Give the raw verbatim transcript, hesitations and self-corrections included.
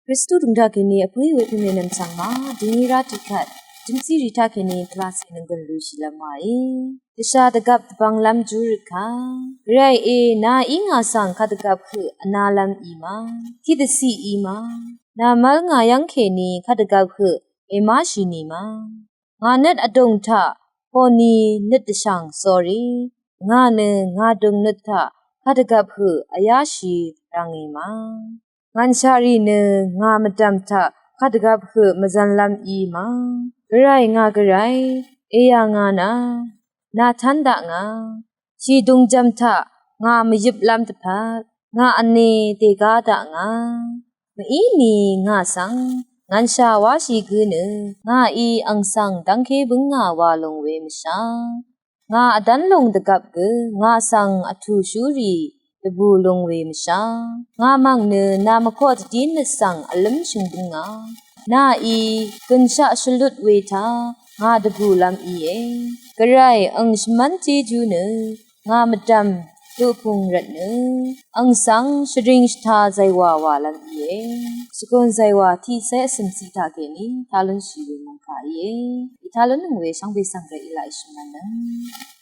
Kristu dvng taq kèní vpǿí we pvmè nvmchvng ma, dvngí rá tiqkvt, jø̀msí rì taq kèní pvlacè nvnggø̀n lushìlv́m wàí. Dvsha dvgvp dvbvnglv́m júrøt kà, Gvray e, nàí ngà svng kadvgvp høq vnalv́m í ma, tiqdvciq í ma, nà mv́l ngà yv́ng kèní kadvgvp høq èmáshì nì ma. Ngà nøt vdùng taq, pòní nøt dvshv̀ng, sorry, ngà nø ngà dùng nøt taq kadvgvp høq vyáshì rv̀ngì ma. Ngv̀nshaq rì nø ngà mvdv̀m taq kadvgvp høq mvzv̄nlv́m í ma. Gvray, ngà Gvray, èyà ngà nà, nà tv́n dakngà. Shìdùng jv̀m taq ngà mvyøplv́m dvpvt, ngà vnē dègá dakngà. Mvíni ngà svng ngv̀nshaq wáshì gǿ nø, ngàí ang svng dv́ngké bǿngà wa lung we mvshá. Ngà vdv́n lung dvgvp gø ngà svng vtùshúrì dvbù lung we mvshá. Ngà mv̀ng nø nà mvkoq dvdín nøt svng vlǿm shø̀ngbǿngà. Nàí gø̀nshaq shvlut we taq ngà dvbùlv́m íe. Gvray ang shvmv́n jejú nø ngà mvdv̀m luqpung rvtnø ang svng shvring shvta zàywà wàlv́m íe. Shvgùn zàywà tiqcé vcø̀mciq taq kèní taq lúnshì we mòngkà íe. Í taq lúnnøng we shvngbe svng gø í laq í shvmv́nnøng.